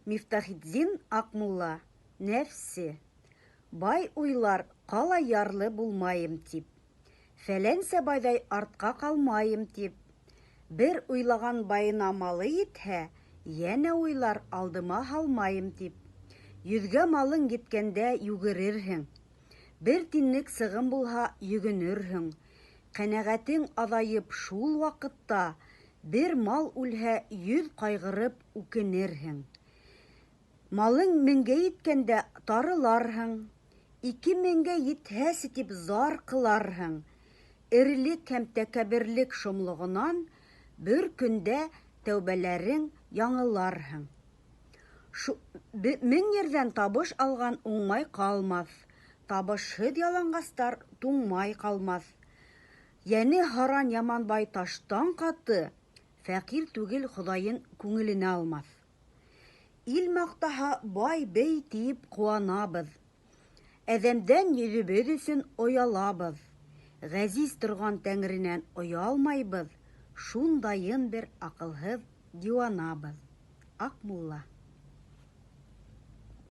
Мифтахетдин Аҡмулла. Нәфсе. Бай уйлар, ҡалай ярлы булмайым тип. Фәләнсә байҙай артҡа ҡалмайым тип. Бер уйлаған байына малы етһә, йәнә уйлар, алдыма һалмайым тип. 100гә малың еткәндә йүгерерһең. Бер тинлек сығым булһа, йөгөнөрһөң. Ҡәнәғәтең аҙайып шул ваҡытта, бер мал үлһә, 100 ҡайғырып үкенерһең. Малың 1000гә еткәндә тарыларһың, 2000гә етһәсе тип зар ҡыларһың. Эрелек һәм тәкәбберлек шомлоғонан бер көндә тәүбәләрең яңыларһың. 1000 ерҙән табыш алған уңмай ҡалмаҫ, табышһыҙ яланғастар туңмай ҡалмаҫ. Йәне һаран яман бай таштан ҡаты, фәҡир түгел Хоҙайын күңеленә алмаҫ. Ил маҡтаһа, бай бей тиеп ҡыуанабыҙ. Әҙәмдән йөҙөбөҙ өсөн оялабыҙ. Ғәзиз торған тәңренән оялмайбыҙ, шундайын бер аҡылһыҙ диуанабыҙ. Аҡмулла.